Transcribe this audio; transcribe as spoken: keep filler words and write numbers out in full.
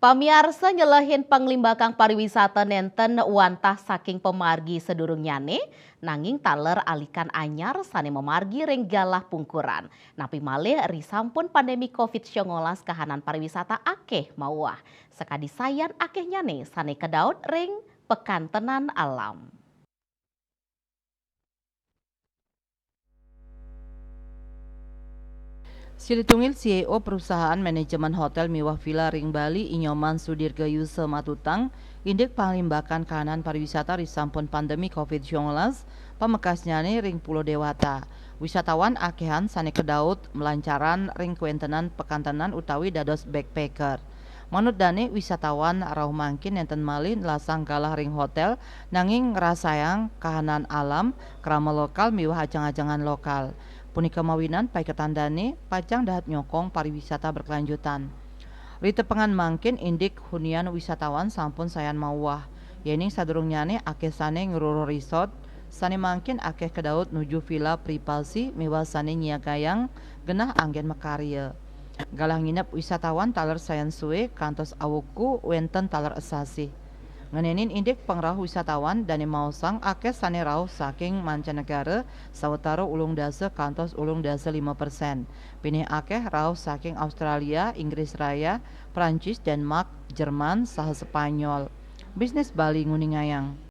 Pamiarsa, nyelehin panglimbakang pariwisata nenten wantah saking pamargi sadurungnyane, nanging taler alikan anyar sane mamargi ring galah pungkuran. Napi malih risampun pandemi covid sangalas kahanan pariwisata akeh mauah. Sakadi sayan akehnyane sane kedaut ring pakantenan alam. Silih tunggil C E O Perusahaan Manajemen Hotel miwah Villa ring Bali, I Nyoman Sudirga Yusa matutang, indik panglimbakan kahanan pariwisata risampun pandemi covid sangalas, pamekasnyane ring Pulo Dewata. Wisatawan akehan sane kedaut malancaran ring kawentenan pakantenan utawi dados backpacker. Manut dane, wisatawan rauh mangkin nenten malih nelasang galah ring hotel, nanging ngrasayang kahanan alam, krama lokal miwah ajeng-ajengan lokal. Punika mawinan paiketan dane pacang dahat nyokong pariwisata berkelanjutan. Ritepengan mangkin indik hunian wisatawan sampun sayan mauah. Yening sadurungnyane akeh sane ngruruh resort, sane mangkin akeh kedaut nuju villa privasi miwah sane nyiagayang genah anggen makarya. Galah nginep wisatawan taler sayan sue kantos awuku wenten taler esasih. Ngenenin indik pangrauh wisatawan dane maosang akeh sane rauh saking mancanegara sawetara ulung dasa kantos ulung dasa lima persen. Pinih akeh rauh saking Australia, Inggris Raya, Prancis, Denmark, Jerman, saha Spanyol. Bisnis Bali nguningayang.